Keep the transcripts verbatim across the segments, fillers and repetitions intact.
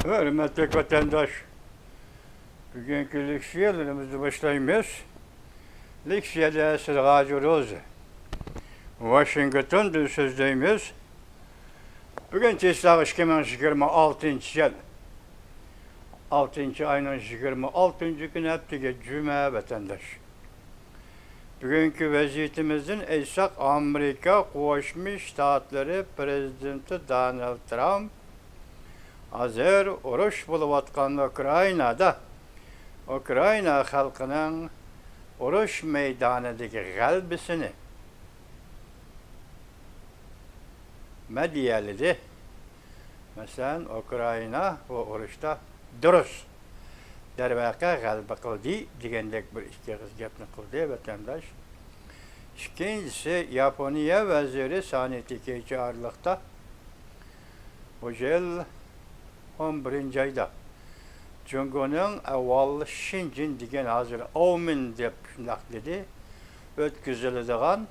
ھۆرمەتلىك ۋەتەنداش، بۈگۈنكى لېكسىيەلىرىمىزنى باشلايمىز. لېكسىيەدە سىرغاجى روزى، ۋاشىنگتوندىن سۆزلەيمىز. بۈگۈن چىسلاغ ئىككى مىڭ يىگىرمە ئالتىنچى يىل، ئالتىنچى ئاينىڭ يىگىرمە ئالتىنچى كۈنى، ھەپتىگە جۈمە، ۋەتەنداش. بۈگۈنكى ۋەزىيىتىمىزدىن ئېيتساق، ئامېرىكا قوشما شتاتلىرى پىرېزىدېنتى دونالد ترامپ ھازىر ئۇرۇش بولۇۋاتقان ئۇكرائىنادا ئۇكرائىنا خەلقىنىڭ ئۇرۇش مەيدانىدىكى غەلىبىسىنى مەدھىيەلىدى. مەسىلەن، ئۇكرائىنا بۇ ئۇرۇشتا دۇرۇس، دەرۋەقە، غەلىبە قىلدى دېگەندەك بىر ئىككى ئېغىز گەپنى قىلدى، ۋەتەنداش. ئىككىنچىسى، ياپونىيە ۋەزىرى سانىتى كېيچى ئارىلىقتا بۇ يىل ئون بىرىنچى ئايدا جۇڭگونىڭ ئەۋۋال شىنجىن دېگەن، ھازىر ئاۋمېن دەپ شۇنداق دېدى، ئۆتكۈزۈلىدىغان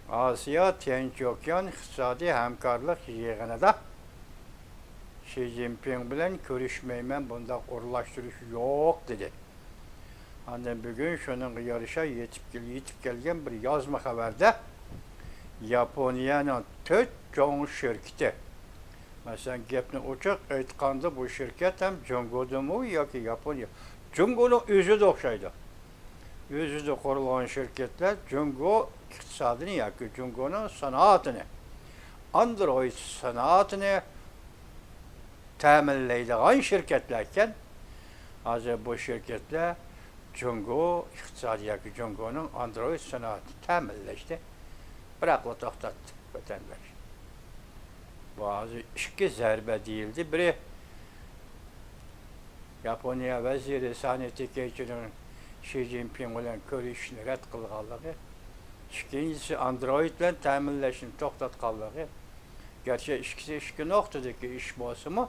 ئاسىيا تىنچ ئوكيان ئىقتىسادىي ھەمكارلىق يىغىنىدا شى جىنپىڭ بىلەن كۆرۈشمەيمەن، بۇنداق ئورۇنلاشتۇرۇش يوق، دېدى. ئاندىن بۈگۈن شۇنىڭغا يارىشا يېتىپ كېل-، يېتىپ كەلگەن بىر يازما خەۋەردە ياپونىيەنىڭ تۆت چوڭ شىركىتى، مەسىلەن، گەپنى ئوچۇق ئېيتقاندا، بۇ شىركەت ھەم جۇڭگودىمۇ ياكى ياپونىيە؟ جۇڭگونىڭ ئۆزىدە ئوخشايدۇ. ئۆزىدە قۇرۇلغان شىركەتلەر جۇڭگو ئىقتىسادىنى ياكى جۇڭگونىڭ سانائىتىنى، ئاندرويد سانائىتىنى تەمىنلەيدىغان شىركەتلەركەن. ھازىر بۇ شىركەتلەر جۇڭگو ئىقتىسادى ياكى جۇڭگونىڭ ئاندرويد سانائىتىنى تەمىنلەشنى بىراقلا توختاتتى، ۋەتەنداش. بۇ ھازىر ئىككى زەربە دېيىلدى. بىرى، ياپونىيە ۋەزىرى سانىتى كېيچىنىڭ شى جىنپىڭ بىلەن كۆرۈشۈشنى رەت قىلغانلىقى، ئىككىنچىسى، ئاندرويد بىلەن تەمىنلەشنى توختاتقانلىقى. گەرچە ئىككىسى ئىككى نۇقتىدىكى ئىش بولسىمۇ،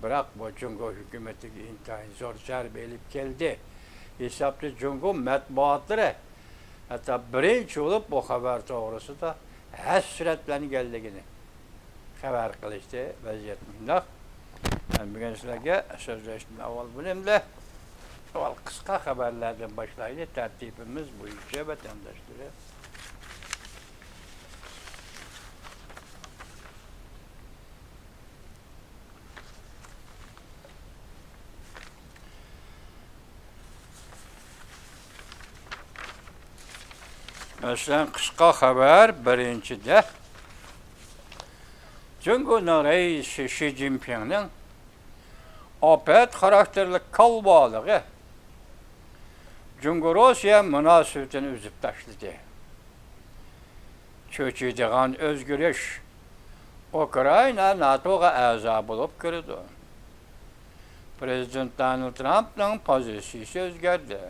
بىراق بۇ جۇڭگو ھۆكۈمىتىگە ئىنتايىن زور زەربە ئېلىپ كەلدى. ھېسابتا جۇڭگو مەتبۇئاتلىرى ھەتتا بىرىنچى بولۇپ بۇ خەۋەر توغرىسىدا ھەسرەتلەنگەنلىكىنى خەۋەر قىلىشتى. ۋەزىيەت مۇنداق. مەن بۈگۈن سىلەرگە سۆزلەشتىن ئاۋۋال بۇنى ئەمدى ئاۋۋال قىسقا خەۋەرلەردىن باشلايلى. تەرتىپىمىز بويىچە، ۋەتەنداشلىرى. مەسىلەن، قىسقا خەۋەر بىرىنچىدە، جۇڭگونىڭ رەئىسى شى جىنپىڭنىڭ ئاپەت خاراكتېرلىك كالۋالىقى جۇڭگو-روسىيە مۇناسىۋىتىنى ئۈزۈپ تاشلىدى. چۆچۈيدىغان ئۆزگىرىش، ئۇكرائىنا ناتوغا ئەزا بولۇپ كىرىدۇ. پىرېزىدېنت دونالد ترامپنىڭ پوزىتسىيىسى ئۆزگەردى.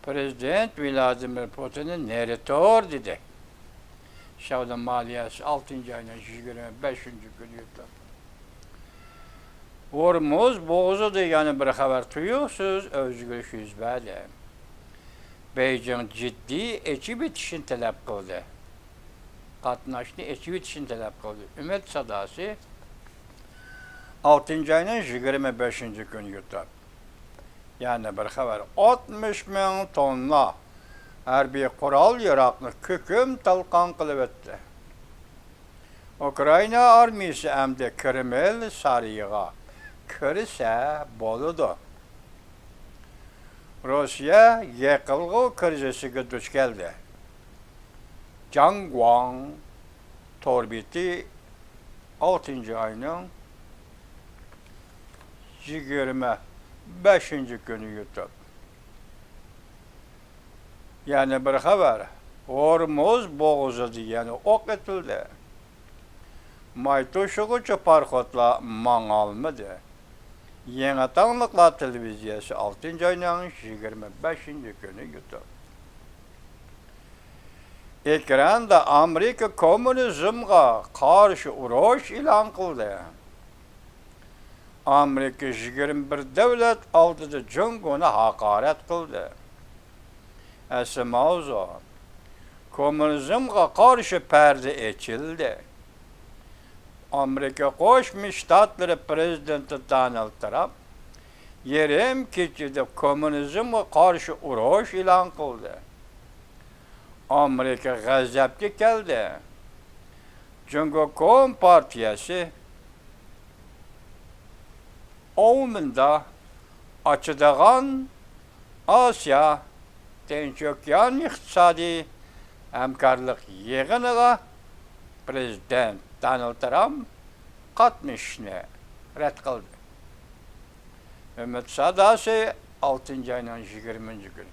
پىرېزىدېنت ۋلادىمىر پۇتىننى نېرى تۇر دېدى. شياۋدىن مالىيەسى ئالتىنچى ئاينىڭ يىگىرمە بەشىنچى كۈنى يۈرۈتۈلدى. ھورمۇز بوغۇزىدا يەنە بىر خەۋەر، تۇيۇقسىز ئۆزگىرىش يۈز بەردى. بېيجىڭ جىددىي ئېچىۋېتىشنى تەلەپ قىلدى. قاتناشنى ئېچىۋېتىشنى تەلەپ قىلدى. ئۈمىد ساداسى، ئالتىنچى ئاينىڭ يىگىرمە بەشىنچى كۈنى يۇتۇپ. يەنە بىر خەۋەر، ئاتمىش مىڭ توننا ھەربىي قورال-ياراغنى كۆكۈم-تالقان قىلىۋەتتى. ئۇكرائىنا ئارمىيىسى ئەمدى كرېمىل سارىيىغا كىرسە بولىدۇ. روسىيە يېقىلغۇ كىرىزىسىگە دۇچ كەلدى. جاڭ گۇاڭ تور بېتى، ئالتىنچى ئاينىڭ يىگىرمە بەشىنچى كۈنى يۇتۇپ. يەنە بىر خەۋەر، ھورمۇز بوغۇزىدا يەنە ئوق ئېتىلدى. ماي توشۇغۇچى پاراخوتلار ماڭالمىدى. يېڭى تاڭلىقلار تېلېۋىزىيەسى ئالتىنچى ئاينىڭ يىگىرمە بەشىنچى كۈنى يۇتۇپ. ئېكراندا ئامېرىكا كوممۇنىزمغا قارشى ئۇرۇش ئېلان قىلدى. ئامېرىكا يىگىرمە بىر دۆلەت ئالدىدا جۇڭگونى ھاقارەت قىلدى. ئەسلى ماۋزۇ، كوممۇنىزمغا قارشى پەردە ئېچىلدى. ئامېرىكا قوشما شتاتلىرى پرېزىدېنتى دونالد ترامپ يېرىم كېچىدە كوممۇنىزمغا قارشى ئۇرۇش ئېلان قىلدى. ئامېرىكا غەزەپكە كەلدى. جۇڭگو كومپارتىيەسى ئاۋمېندا ئاچىدىغان ئاسىيا تىنچ ئوكيان ئىقتىسادىي ھەمكارلىق يىغىنىغا پرېزىدېنت دونالد ترامپ قاتنىشىشنى رەت قىلدى. ئۈمىد ساداسى، ئالتىنچى ئاينىڭ يىگىرمىنچى كۈنى.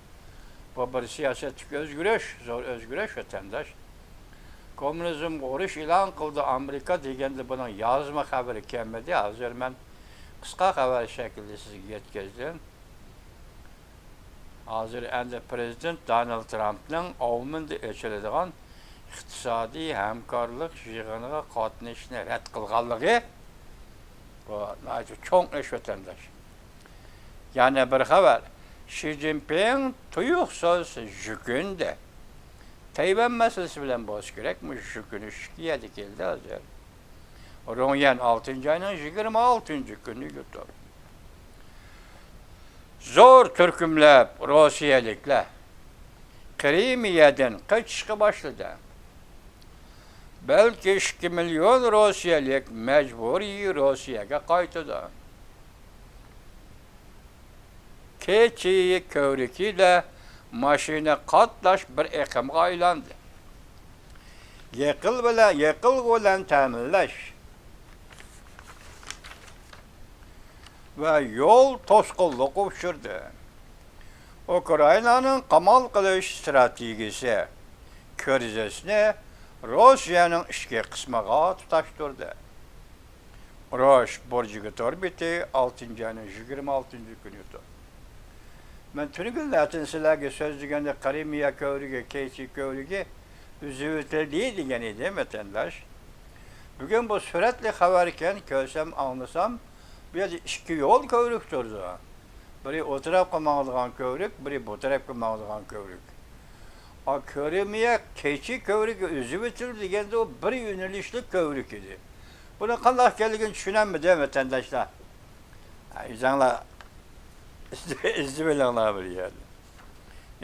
بۇ بىر سىياسەتتىكى ئۆزگىرىش، زور ئۆزگىرىش، ۋەتەنداش. كوممۇنىزمغا ئۇرۇش ئېلان قىلدى ئامېرىكا دېگەندە بۇنىڭ يازما خەۋىرى كەلمىدى. ھازىر مەن قىسقا خەۋەر شەكلىدە سىزگە يەتكۈزدۈم. ھازىر ئەمدى پرېزىدېنت دونالد ترامپنىڭ ئاۋمېندا ئېچىلىدىغان ئىقتىسادىي ھەمكارلىق يىغىنىغا قاتنىشىشنى رەت قىلغانلىقى، بۇ ناھايىتى چوڭ ئىش، ۋەتەنداش. يەنە بىر خەۋەر. شى جىنپىڭ تۇيۇقسىز يۈكۈندى. تەيۋەن مەسىلىسى بىلەن بولسا كېرەك، مۇشۇ يۈكۈنۈش ئىككى يەردە كەلدى ھازىر. رۇڭيەن، ئالتىنچى ئاينىڭ يىگىرمە ئالتىنچى كۈنى يۇتۇپ. زور تۈركۈملەپ روسىيەلىكلەر قىرىمىيەدىن قېچىشقا باشلىدى. بەلكى ئىككى مىليون روسىيەلىك مەجبۇرىي روسىيەگە قايتىدۇ. كېچى كۆۋرۈكىدە ماشىنا قاتناش بىر ئېقىمغا ئايلاندى. يېقىل بىلەن، يېقىلغۇ بىلەن تەمىنلەش ۋە يول توسقۇنلۇققا ئۇچرىدى. ئۇكرائىنانىڭ قامال قىلىش ئىستراتېگىيىسى كىرىزىسنى روسىيەنىڭ ئىچكى قىسمىغا تۇتاشتۇردى. ئۇرۇش بۇرجىگا تور بېتى، ئالتىنچى ئاينىڭ يىگىرمە ئالتىنچى كۈنى يۇتۇپ. مەن تۈنۈگۈنلەردىن سىلەرگە سۆزلىگەندە، قىرىمىيە كۆۋرۈكى، كېچى كۆۋرۈكى ئۈزۈۋېتىلدى دېگەن ئىدىم، ۋەتەنداش. بۈگۈن بۇ سۈرەتلىك خەۋەركەن، كۆرسەم، ئاڭلىسام، بۇ يەردە ئىككى يول كۆۋرۈك تۇرىدۇ. بىرى ئۇ تەرەپكە ماڭىدىغان كۆۋرۈك، بىرى بۇ تەرەپكە ماڭىدىغان كۆۋرۈك. ئا، كىرىمىيە كېچى كۆۋرۈكى ئۈزۈۋېتىلدى دېگەندە، ئۇ بىر يۆنىلىشلىك كۆۋرۈك ئىدى. بۇنىڭ قانداق ئىكەنلىكىنى چۈشىنەلمىدىم، ۋەتەنداشلار. ئۆزۈڭلار ئىزدىۋېلىڭلار بىر يەردە.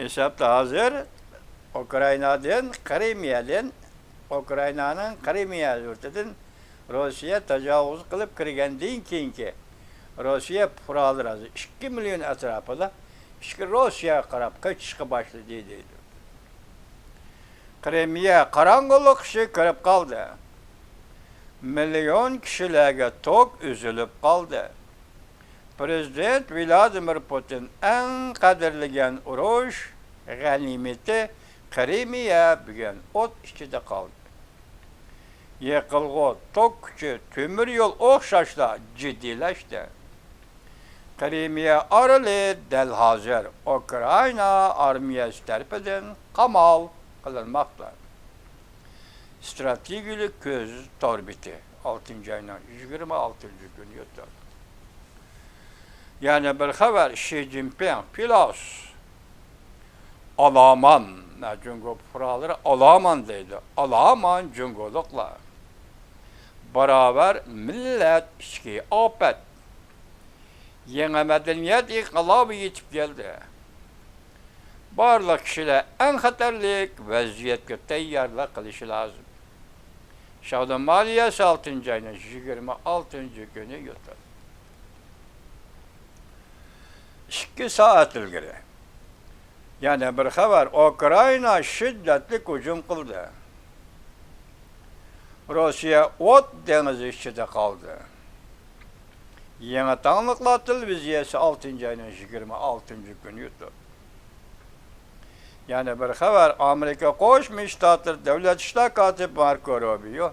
ھېسابتا ھازىر ئۇكرائىنادىن، قىرىمىيەدىن، ئۇكرائىنانىڭ قىرىمىيە يۇرتىدىن روسىيە تاجاۋۇز قىلىپ كىرگەندىن كېيىنكى روسىيە پۇقرالىرى ھازىر ئىككى مىليون ئەتراپىدا ئىچكى روسىيەگە قاراپ قېچىشقا باشلىدى، دەيدۇ. قىرىمىيە قاراڭغۇلۇق ئىچىگە كىرىپ قالدى. مىليون كىشىلەرگە توك ئۈزۈلۈپ قالدى. پرېزىدېنت ۋلادىمىر پۇتىن ئەڭ قەدىرلىگەن ئۇرۇش غەنىيمىتى قىرىمىيە بۈگۈن ئوت ئىچىدە قالدى. يېقىلغۇ، توك كۈچى، تۆمۈر يول ئوخشاشلا جىددىيلەشتى. قىرىمىيە ئارىلى دەل ھازىر ئۇكرائىنا ئارمىيەسى تەرىپىدىن قامال قىلىنماقتا. ئىستراتېگىيىلىك كۆز تور بېتى، ئالتىنچى ئاينىڭ يىگىرمە ئالتىنچى كۈنى يۇتۇپ. يەنە بىر خەۋەر، شى جىنپىڭ پىلاس، ئالامان، جۇڭگو پۇقرالىرى ئالامان دەيدۇ. ئالامان جۇڭگولۇقلار. باراۋەر مىللەت ئىچكى ئاپەت. يېڭى مەدەنىيەت ئىنقىلابى يېتىپ كەلدى. بارلىق كىشىلەر ئەڭ خەتەرلىك ۋەزىيەتكە تەييارلىق قىلىشى لازىم. شاۋدۇن مالىيەسى، ئالتىنچى ئاينىڭ يىگىرمە ئالتىنچى كۈنى يۇتۇپ. ئىككى سائەت ئىلگىرى يەنە بىر خەۋەر، ئۇكرائىنا شىددەتلىك ھۇجۇم قىلدى. روسىيە ئوت دېڭىزى ئىچىدە قالدى. يېڭى تاڭلىقلار تېلېۋىزىيەسى، ئالتىنچى ئاينىڭ يىگىرمە ئالتىنچى كۈنى يۇتۇپ. يەنە بىر خەۋەر، ئامېرىكا قوشما شتاتلىرى دۆلەت ئىشلار كاتىپى ماركو روبىيو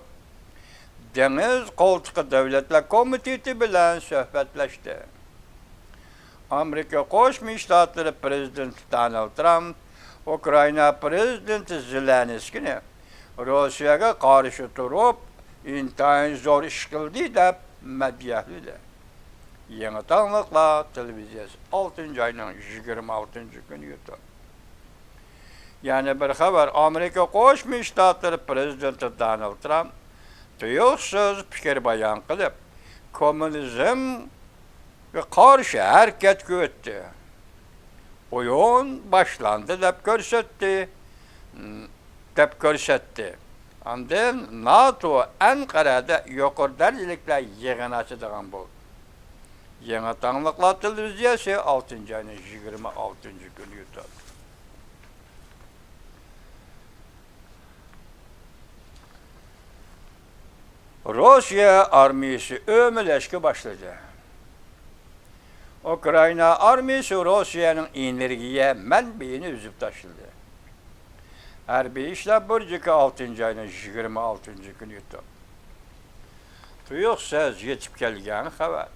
دېڭىز قولتۇقى دۆلەتلەر كومىتېتى بىلەن سۆھبەتلەشتى. ئامېرىكا قوشما شتاتلىرى پرېزىدېنتى دونالد ترامپ ئۇكرائىنا پرېزىدېنتى زېلېنسكىينى روسىيەگە قارشى تۇرۇپ، ئىنتايىن زور ئىش قىلدى، دەپ مەدھىيەلىدى. يېڭى تاڭلىقلار تېلېۋىزىيەسى، ئالتىنچى ئاينىڭ يىگىرمە ئالتىنچى كۈنى يۇتۇپ. يەنە بىر خەۋەر، ئامېرىكا قوشما شتاتلىرى پرېزىدېنتى دونالد ترامپ تۇيۇقسىز پىكىر بايان قىلىپ، كوممۇنىزمغا قارشى ھەرىكەتكە ئۆتتى. ئويۇن باشلاندى دەپ كۆرسەتتى، دەپ كۆرسەتتى. ئاندىن ناتو ئەنقەرەدە يۇقىرى دەرىجىلىكلەر يىغىنى ئاچىدىغان بولدى. يېڭى تاڭلىقلار تېلېۋىزىيەسى، ئالتىنچى ئاينىڭ يىگىرمە ئالتىنچى كۈنى يۇتۇپ. روسىيە ئارمىيىسى ئۆمىلەشكە باشلىدى. ئۇكرائىنا ئارمىيىسى روسىيەنىڭ ئېنېرگىيە مەنبىيىنى ئۈزۈپ تاشلىدى. ھەربىي ئىشلار بۇرجىكى، ئالتىنچى ئاينىڭ يىگىرمە ئالتىنچى كۈنى يۇتۇپ. تۇيۇقسىز يېتىپ كەلگەن خەۋەر.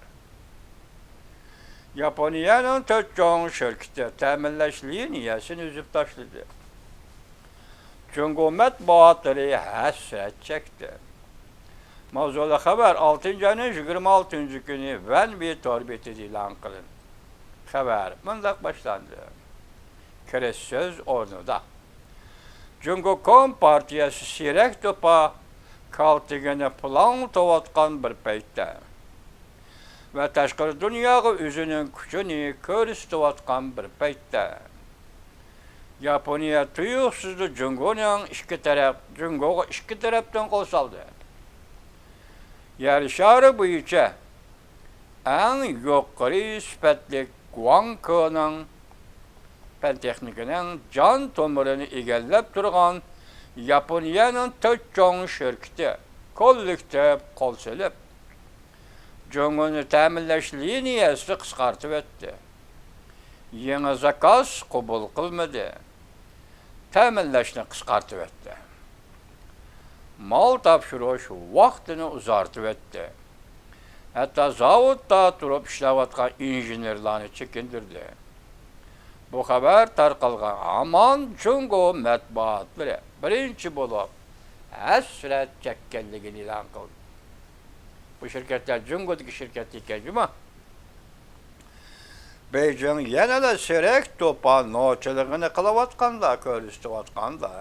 ياپونىيەنىڭ تۆت چوڭ شىركىتى تەمىنلەش لىنىيەسىنى ئۈزۈپ تاشلىدى. جۇڭگو مەتبۇئاتلىرى ھەسرەت چەكتى. ماۋزۇلۇق خەۋەر ئالتىنچى ئاينىڭ يىگىرمە ئالتىنچى كۈنى ۋەنۋې تور بېتىدە ئېلان قىلىندى. خەۋەر مۇنداق باشلاندى. كىرىش سۆز ئورنىدا. جۇڭگو كومپارتىيەسى سېرەك توپا كالتىگىنى پىلانلىتىۋاتقان بىر پەيتتە ۋە تاشقىرى دۇنياغا ئۆزىنىڭ كۈچىنى كۆرسىتىۋاتقان بىر پەيتتە، ياپونىيە تۇيۇقسىزلا جۇڭگونىڭ ئىككى تەرەپ، جۇڭگوغا ئىككى تەرەپتىن قول سالدى. يەر شارى بويىچە ئەڭ يۇقىرى سۈپەتلىك گۇاڭكېنىڭ پەن تېخنىكىنىڭ جان تومۇرىنى ئىگىلەپ تۇرغان ياپونىيەنىڭ تۆت چوڭ شىركىتى كوللېكتىپ قول سېلىپ، جۇڭگونى تەمىنلەش لىنىيەسىنى قىسقارتىۋەتتى. يېڭى زاكاز قوبۇل قىلمىدى. تەمىنلەشنى قىسقارتىۋەتتى. مال تاپشۇرۇش ۋاقتىنى ئۇزارتىۋەتتى. ھەتتا زاۋۇتتا تۇرۇپ ئىشلەۋاتقان ئىنژېنېرلارنى چېكىندۈردى. بۇ خەۋەر تارقالغان ھامان جۇڭگو مەتبۇئاتلىرى بىرىنچى بولۇپ ھەسرەت چەككەنلىكىنى ئېلان قىلدى. بۇ شىركەتلەر جۇڭگودىكى شىركەت ئىكەن جۇمۇ. بېيجىڭ يەنىلا سېرەك توپا نوچىلىقىنى قىلىۋاتقاندا، كۆرسىتىۋاتقاندا،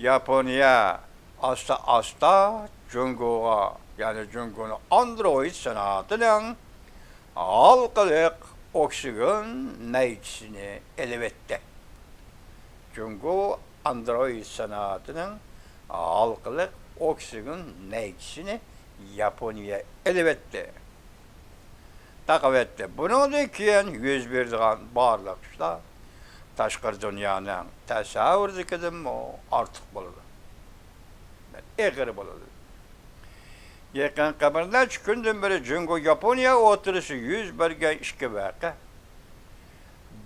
ياپونىيە ئاستا-ئاستا جۇڭگوغا، يەنى جۇڭگونىڭ ئاندروئىد سانائىتىنىڭ ھالقىلىق ئوكسىگېن نەيچىسىنى ئېلىۋەتتى. جۇڭگو ئاندروئىد سانائىتىنىڭ ھالقىلىق ئوكسىگېن نەيچىسىنى ياپونىيە ئېلىۋەتتى. تاقىۋەتتى. بۇنىڭدىن كېيىن يۈز بېرىدىغان بارلىق ئىشلار تاشقىرى دۇنيانىڭ تەسەۋۋۇرىدىكىدىنمۇ ئارتۇق بولىدۇ. ئېغىر بولىدۇ. يېقىنقى بىر نەچچە كۈندىن بېرى جۇڭگو ياپونىيە ئوتتۇرىسىدا يۈز بەرگەن ئىككى ۋەقە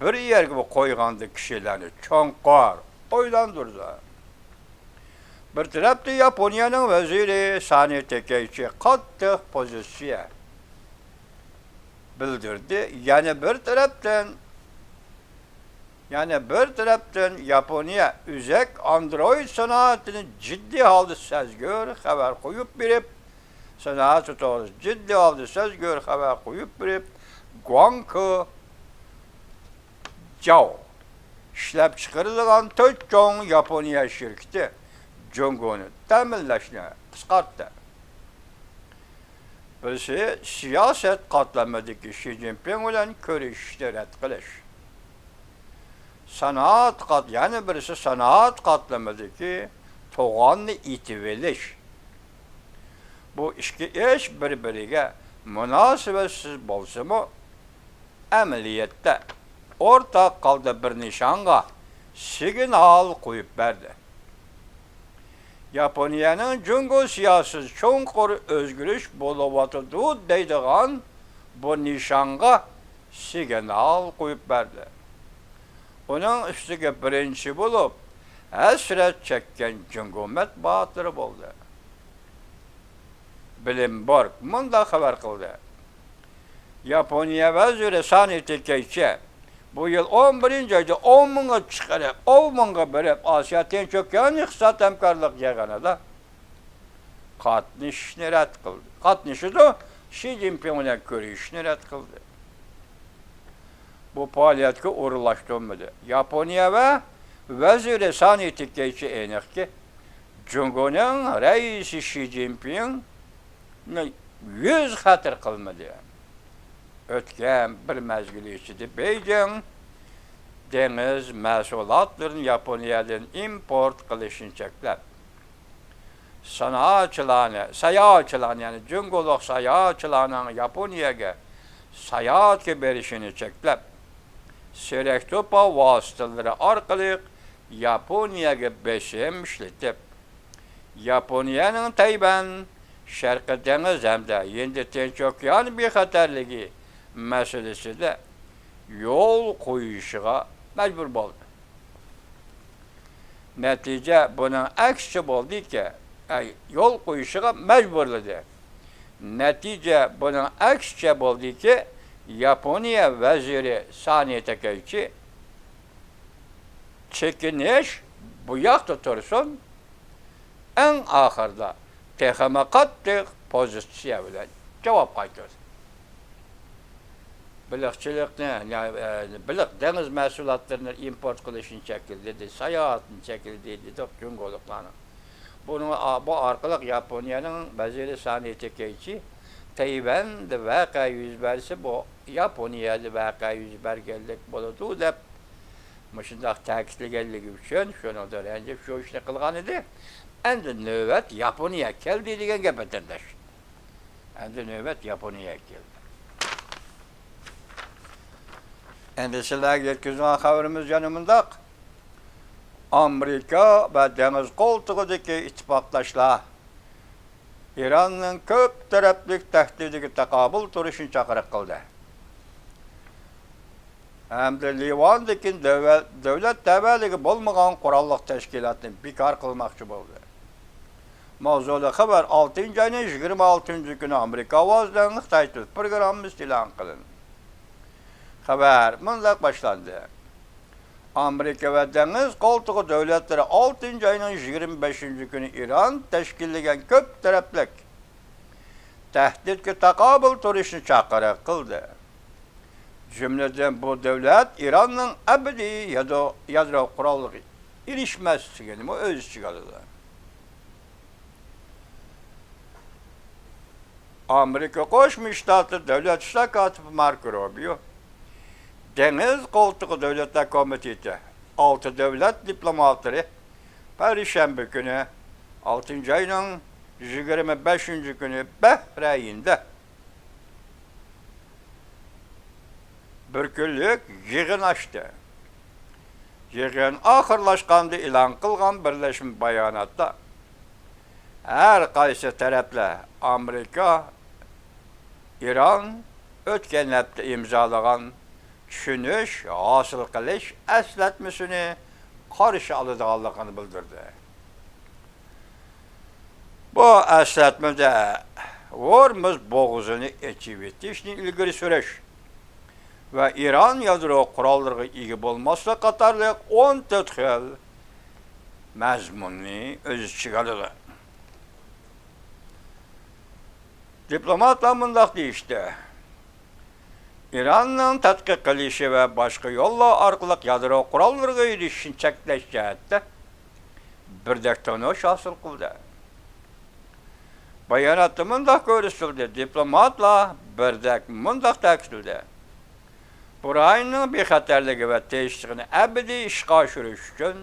بىر يەرگە قويغاندا كىشىلەرنى چوڭقۇر ئويلاندۇرىدۇ. بىر تەرەپتە ياپونىيەنىڭ ۋەزىرى سانى تېكەيچى قاتتىق پوزىتسىيە بىلدۈردى. يەنە بىر تەرەپتىن، يەنە بىر تەرەپتىن ياپونىيە ئۆزەك ئاندروئىد سانائىتىنى جىددىي ھالدا سەزگۈر خەۋەر قويۇپ بېرىپ، سانائەت توغرىسىدا جىددىي ھالدا سەزگۈر خەۋەر قويۇپ بېرىپ، گۇاڭكې جاۋ ئىشلەپچىقىرىدىغان تۆت چوڭ ياپونىيە شىركىتى جۇڭگونى تەمىنلەشنى قىسقارتتى. بىرسى سىياسەت قاتلىمىدىكى شى جىنپىڭ بىلەن كۆرۈشۈشنى رەت قىلىش. سانائەت قات-، يەنە بىرسى سانائەت قاتلىمىدىكى توغاننى ئېتىۋېلىش. بۇ ئىككى ئىش بىر-بىرىگە مۇناسىۋەتسىز بولسىمۇ، ئەمەلىيەتتە ئورتاق ھالدا بىر نىشانغا سىگنال قويۇپ بەردى. ياپونىيەنىڭ جۇڭگو سىياسىتى چوڭقۇر ئۆزگىرىش بولۇۋاتىدۇ دەيدىغان بۇ نىشانغا سىگنال قويۇپ بەردى. ئۇنىڭ ئۈستىگە بىرىنچى بولۇپ ھەسرەت چەككەن جۇڭگو مەتبۇئاتلىرى بولدى. بلومبېرگ مۇنداق خەۋەر قىلدى. ياپونىيە ۋەزىرى سانى تېكەيچى بۇ يىل ئون بىرىنچى ئايدا ئون مىڭغا چىقىرىپ، ئون مىڭغا بېرىپ، ئاسىيا تىنچ ئوكيان ئىقتىساد ھەمكارلىق يىغىنىدا قاتنىشىشنى رەت قىلدى. قاتنىشىدۇ، شى جىنپىڭ بىلەن كۆرۈشۈشنى رەت قىلدى. بۇ پائالىيەتكە ئورۇنلاشتۇرمىدى. ياپونىيە ۋە ۋەزىرى سانى تېكەيچى ئېنىقكى، جۇڭگونىڭ رەئىسى شى جىنپىڭنى يۈز خەتىر قىلمىدى. ئۆتكەن بىر مەزگىل ئىچىدە بېيجىڭ دېڭىز مەھسۇلاتلىرىنى ياپونىيەدىن ئىمپورت قىلىشنى چەكلەپ، ساياھەتچىلەرنى، ساياھەتچىلەرنى، يەنى جۇڭگولۇق ساياھەتچىلەرنىڭ ياپونىيەگە ساياھەتكە بېرىشىنى چەكلەپ، سېرىق توپا ۋاسىتىلىرى ئارقىلىق ياپونىيەگە بېسىم ئىشلىتىپ، ياپونىيەنىڭ تەيۋەن، شەرقىي دېڭىز ھەمدە ھىندى تىنچ ئوكيان بىخەتەرلىكى مەسىلىسىدە يول قويۇشىغا مەجبۇر بولدى. نەتىجە بۇنىڭ ئەكسىچە بولدىكى، ئەي، يول قويۇشىغا مەجبۇرلىدى. نەتىجە بۇنىڭ ئەكسىچە بولدىكى، ياپونىيە ۋەزىرى سانى تاكەيچى چېكىنىش بۇ ياقتا تۇرسۇن، ئەڭ ئاخىرىدا تېخىمۇ قاتتىق پوزىتسىيە بىلەن جاۋاب قايتۇردى. بېلىقچىلىقنى، يا، ئە، بېلىق دېڭىز مەھسۇلاتلىرىنى ئىمپورت قىلىشنى چەكلىدى، ساياھەتنى چەكلىدى دېدۇق جۇڭگولۇقلارنىڭ. بۇنىڭ، بۇ ئارقىلىق ياپونىيەنىڭ ۋەزىرى سانى تېكەيچى تەيۋەندە ۋەقە يۈز بەرسە، بۇ ياپونىيەدە ۋەقە يۈز بەرگەنلىك بولىدۇ دەپ، مۇشۇنداق تەكىتلىگەنلىكى ئۈچۈن، شۇنىڭدىن رەنجىپ شۇ ئىشنى قىلغان ئىدى. ئەمدى نۆۋەت ياپونىيە كەلدى دېگەن گەپ، ۋەتەنداش. ئەمدى نۆۋەت ياپونىيەگە كەلدى. ئەمدى سىلەرگە يەتكۈزگەن خەۋىرىمىز يەنە مۇنداق. ئامېرىكا ۋە دېڭىز قولتۇقىدىكى ئىتتىپاقداشلار ئىراننىڭ كۆپ تەرەپلىك تەھدىتىگە تاقابىل تۇرۇشنى چاقىرىق قىلدى. ھەمدە لىۋاندىكى دۆۋە-، دۆلەت تەۋەلىكى بولمىغان قوراللىق تەشكىلاتنى بىكار قىلماقچى بولدى. ماۋزۇلۇق خەۋەر ئالتىنچى ئاينىڭ يىگىرمە ئالتىنچى كۈنى ئامېرىكا ئاۋازىدىن خىتاي تىل پروگراممىسىدا ئېلان قىلىندى. خەۋەر مۇنداق باشلاندى. ئامېرىكا ۋە دېڭىز قولتۇقى دۆلەتلىرى ئالتىنچى ئاينىڭ يىگىرمە بەشىنچى كۈنى ئىران تەشكىللىگەن كۆپ تەرەپلىك تەھدىتكە تاقابىل تۇرۇشنى چاقىرىق قىلدى. جۈملىدىن بۇ دۆلەت ئىراننىڭ ئەبەدىي يادرو، يادرو قورالىغا ئېرىشمەسلىكىنىمۇ ئۆز ئىچىگە ئالىدۇ. ئامېرىكا قوشما شتاتلىرى دۆلەت ئىشلار كاتىپى ماركو روبىيو دېڭىز قولتۇقى دۆلەتلەر كومىتېتى ئالتە دۆلەت دىپلوماتلىرى پەيشەنبە كۈنى، ئالتىنچى ئاينىڭ يىگىرمە بەشىنچى كۈنى بەھرەيىندە بىر كۈنلۈك يىغىن ئاچتى. يىغىن ئاخىرلاشقاندا ئېلان قىلغان بىرلەشمە باياناتتا ھەر قايسى تەرەپلەر ئامېرىكا، ئىران ئۆتكەن ھەپتە ئىمزالىغان چۈشىنىش ھاسىل قىلىش ئەسلەتمىسىنى قارشى ئالىدىغانلىقىنى بىلدۈردى. بۇ ئەسلەتمىدە ھورمۇز بوغۇزىنى ئېچىۋېتىشنى ئىلگىرى سۈرۈش ۋە ئىران يادرو قوراللىرىغا ئىگە بولماسلىق قاتارلىق ئون تۆت خىل مەزمۇننى ئۆز ئىچىگە ئالىدۇ. دىپلوماتلار مۇنداق دېيىشتى. ئىراننىڭ تەتقىق قىلىشى ۋە باشقا يوللار ئارقىلىق يادرو قوراللىرىغا ئېرىشىشنى چەكلەش جەھەتتە بىردەك تونۇش ھاسىل قىلدى. باياناتتا مۇنداق كۆرسىتىلدى، دىپلوماتلار بىردەك مۇنداق تەكىتلىدى، بۇ رايوننىڭ بىخەتەرلىكى ۋە تىنچلىقىنى ئەبەدىي ئىشقا ئاشۇرۇش ئۈچۈن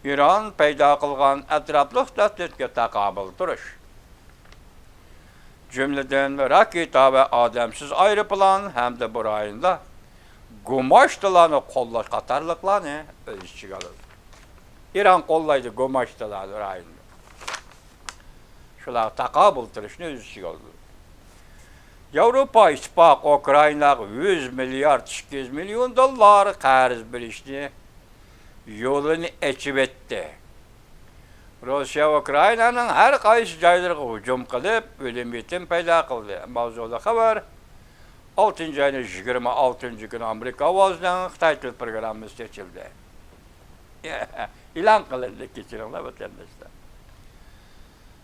ئىران پەيدا قىلغان ئەتراپلىق تەھدىتكە تاقابىل تۇرۇش، جۈملىدىن راكېتا ۋە ئادەمسىز ئايروپىلان ھەمدە بۇ رايوندا گۇماشتىلارنى قوللاش قاتارلىقلارنى ئۆز ئىچىگە ئالىدۇ. ئىران قوللايدۇ گۇماشتىلارنى رايوندا. شۇلارغا تاقابىل تۇرۇشنى ئۆز ئىچىگە ئالىدۇ. ياۋروپا ئىتتىپاقى ئۇكرائىناغا يۈز مىليارد ئىككى يۈز مىليون دوللار قەرز بېرىشنى يولىنى ئېچىۋەتتى. روسىيە ئۇكرائىنانىڭ ھەر قايسى جايلىرىغا ھۇجۇم قىلىپ، ئۆلۈم يېتىم پەيدا قىلدى. ماۋزۇلۇق خەۋەر ئالتىنچى ئاينىڭ يىگىرمە ئالتىنچى كۈنى ئامېرىكا ئاۋازىنىڭ خىتاي تىل پروگراممىسى ئېچىلدى. ئېلان قىلىندى، كەچۈرۈڭلار ۋەتەنداشلار.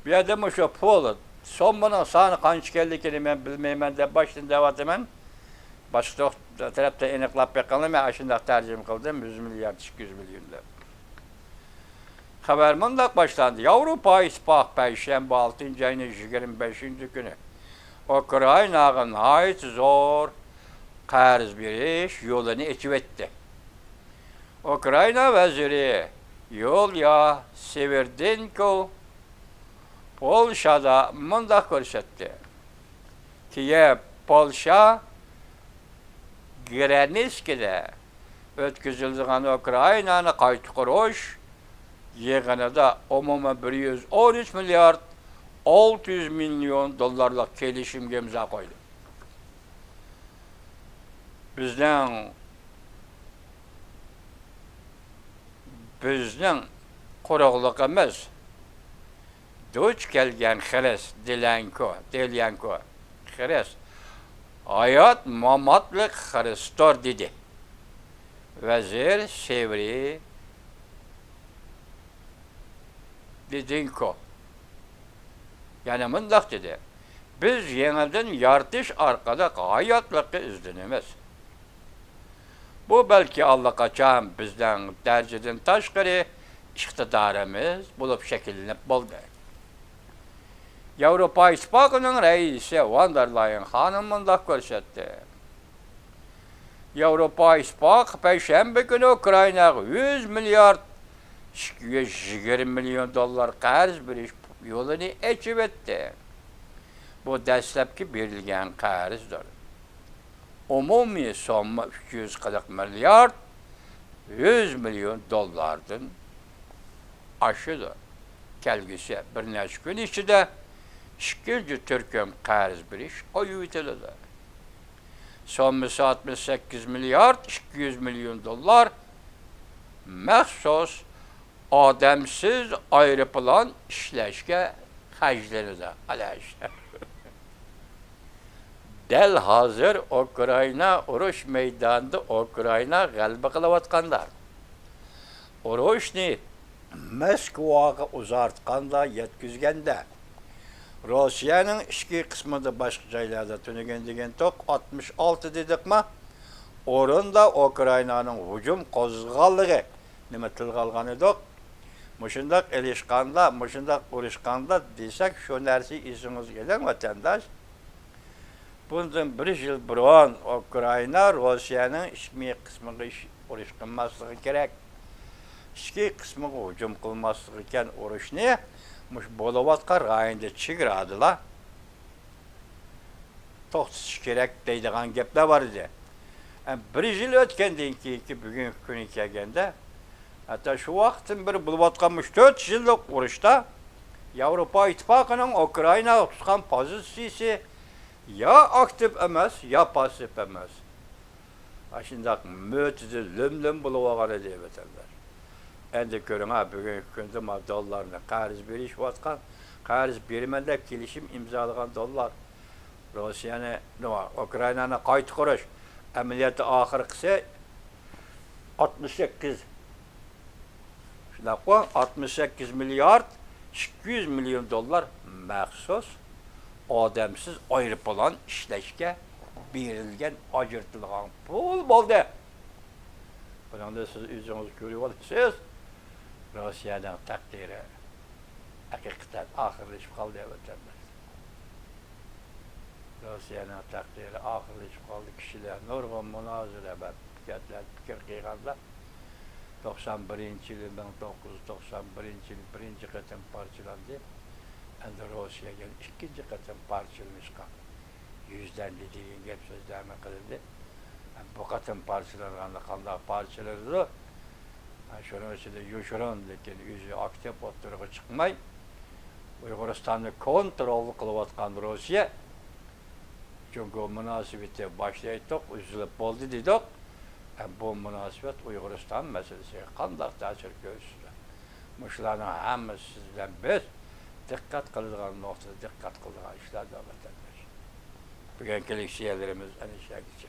بۇ يەردە مۇشۇ پۇل، سوممىنىڭ سانى قانچە ئىكەنلىكىنى مەن بىلمەيمەن دەپ باشتىن دەۋاتىمەن. باشقا تەرەپتىن ئېنىقلاپ بېقىڭلار، مەن ئاشۇنداق تەرجىمە قىلدىم، يۈز مىليارد، ئىككى يۈز مىليون دەپ. خەۋەر مۇنداق باشلاندى. ياۋروپا ئىتتىپاقى پەيشەنبە، ئالتىنچى ئاينىڭ يىگىرمە بەشىنچى كۈنى ئۇكرائىناغا ناھايىتى زور قەرز بېرىش يولىنى ئېچىۋەتتى. ئۇكرائىنا ۋەزىرى يۇليا سېۋېردېنكو پولشادا مۇنداق كۆرسەتتى: كىيېۋ، پولشا، گرەنسكىدە ئۆتكۈزۈلىدىغان ئۇكرائىنانى قايتا قۇرۇش يىغىنىدا ئومۇمەن بىر يۈز ئون ئۈچ مىليارد ئالتە يۈز مىليون دوللارلىق كېلىشىمگە ئىمزا قويدى. بىزنىڭ، بىزنىڭ قۇرۇقلۇقىمىز دۇچ كەلگەن خىرىس، دېلەنكو، دېليەنكو، خىرىس، ھايات ماماتلىق خىرىستور، دېدى ۋەزىر سېۋرى دېدېنكو. يەنە مۇنداق دېدى: بىز يېڭىدىن يارىتىش ئارقىلىق ھاياتلىققا ئىزدىنىمىز. بۇ بەلكى ئاللىقاچان بىزنىڭ دەرىجىدىن تاشقىرى ئىقتىدارىمىز بولۇپ شەكىللىنىپ بولدى. ياۋروپا ئىتتىپاقىنىڭ رەئىسى ۋان دېر لايېن خانىم مۇنداق كۆرسەتتى: ياۋروپا ئىتتىپاقى پەيشەنبە كۈنى ئۇكرائىناغا يۈز مىليارد ئىككى يۈز يىگىرمە مىليون دوللار قەرز بېرىش يولىنى ئېچىۋەتتى. بۇ دەسلەپكى بېرىلگەن قەرزدۇر. ئومۇمىي سومما ئۈچ يۈز قىرىق مىليارد يۈز مىليون دوللاردىن ئاشىدۇ. كەلگۈسى بىر نەچچە كۈن ئىچىدە ئىككىنچى تۈركۈم قەرز بېرىش قويۇۋېتىلىدۇ. سوممىسى ئاتمىش سەككىز مىليارد ئىككى يۈز مىليون دوللار مەخسۇس ئادەمسىز ئايروپىلان ئىشلەشكە خەجلىنىدۇ. ئەلەش. دەل ھازىر ئۇكرائىنا ئۇرۇش مەيدانىدا ئۇكرائىنا غەلىبە قىلىۋاتقاندا، ئۇرۇشنى مەسكۇۋاغا ئۇزارتقاندا، يەتكۈزگەندە، روسىيەنىڭ ئىچكى قىسمىدا، باشقا جايلاردا تۈنۈگۈن دېگەنتۇق، ئاتمىش ئالتە دېدۇقما، ئورۇندا ئۇكرائىنانىڭ ھۇجۇم قوزغىغانلىقى نېمە تىلغا ئالغان ئىدۇق. مۇشۇنداق ئېلىشقاندا، مۇشۇنداق ئۇرۇشقاندا دېسەك، شۇ نەرسە ئېسىڭىزگە ئېلىڭ، ۋەتەنداش. بۇندىن بىر يىل بۇرۇن ئۇكرائىنا روسىيەنىڭ ئىچكى قىسمىغا ئىش-، ئۇرۇش قىلماسلىقى كېرەك، ئىچكى قىسمىغا ھۇجۇم قىلماسلىقى كەن، ئۇرۇشنى مۇشۇ بولۇۋاتقان رايوندا، چېگرادىلا توختىتىش كېرەك دەيدىغان گەپلەر بار ئىدى. ئە، بىر يىل ئۆتكەندىن كېيىنكى بۈگۈنكى كۈنگە كەلگەندە، ھەتتا شۇ ۋاقىتتىن بېرى بولۇۋاتقان مۇشۇ تۆت يىللىق ئۇرۇشتا ياۋروپا ئىتتىپاقىنىڭ ئۇكرائىناغا تۇتقان پوزىتسىيىسى يا ئاكتىپ ئەمەس، يا پاسسىپ ئەمەس. ئاشۇنداق مۆتىدىل لۆم-لۆم بولۇۋالغان ئىدى، ۋەتەنداش. ئەندى كۆرۈڭ، ھە، بۈگۈنكى كۈندە ما دوللارنى قەرز بېرىشىۋاتقان، قەرز بېرىمەن دەپ كېلىشىم ئىمزالىغان دوللار. روسىيەنى، نېمە، ئۇكرائىنانى قايتا قۇرۇش ئەمەلىيەتتە ئاخىرقىسى ئاتمىش سەككىز، شۇنداققۇ، ئاتمىش سەككىز مىليارد ئىككى يۈز مىليون دوللار مەخسۇس ئادەمسىز ئايروپىلان ئىشلەشكە بېرىلگەن، ئاجرىتىلغان پۇل بولدى. بۇنىڭدىن سىز ئۆزىڭىز كۆرۈۋالىسىز، روسىيەنىڭ تەقدىرى ھەقىقەتەن ئاخىرلىشىپ قالدى، ۋەتەنداش. روسىيەنىڭ تەقدىرى ئاخىرلىشىپ قالدى. كىشىلەر نۇرغۇن مۇنازىرە ۋە پىكىرلەر پىكىر قىلغاندا، توقسان بىرىنچى يىلى، مىڭ توققۇز يۈز توقسان بىرىنچى يىلى بىرىنچى قېتىم پارچىلاندى. ئەمدى روسىيە يەنە ئىككىنچى قېتىم پارچىلىنىشقا يۈزلەندى دېگەن گەپ سۆزلەرمۇ قىلىندى. بۇ قېتىم پارچىلانغاندا قانداق پارچىلىنىدۇ؟ شۇنىڭ ئىچىدە يوشۇرۇن، لېكىن ئۆزى ئاكتىپ ئوتتۇرىغا چىقماي، ئۇيغۇرىستاننى كونترول قىلىۋاتقان روسىيە، جۇڭگو مۇناسىۋىتى باشتا ئېيتتۇق، ئۈزۈلۈپ بولدى دېدۇق. ئە، بۇ مۇناسىۋەت ئۇيغۇرىستان مەسىلىسىگە قانداق تەسىر كۆرسىتىدۇ؟ مۇشۇلارنىڭ ھەممىسى سىز بىلەن بىز دىققەت قىلىدىغان نۇقتىدا دىققەت قىلىدىغان ئىشلاردۇر، ۋەتەنداش. بۈگۈنكى لېكسىيەلىرىمىز ئەنە شۇ يەرگىچە.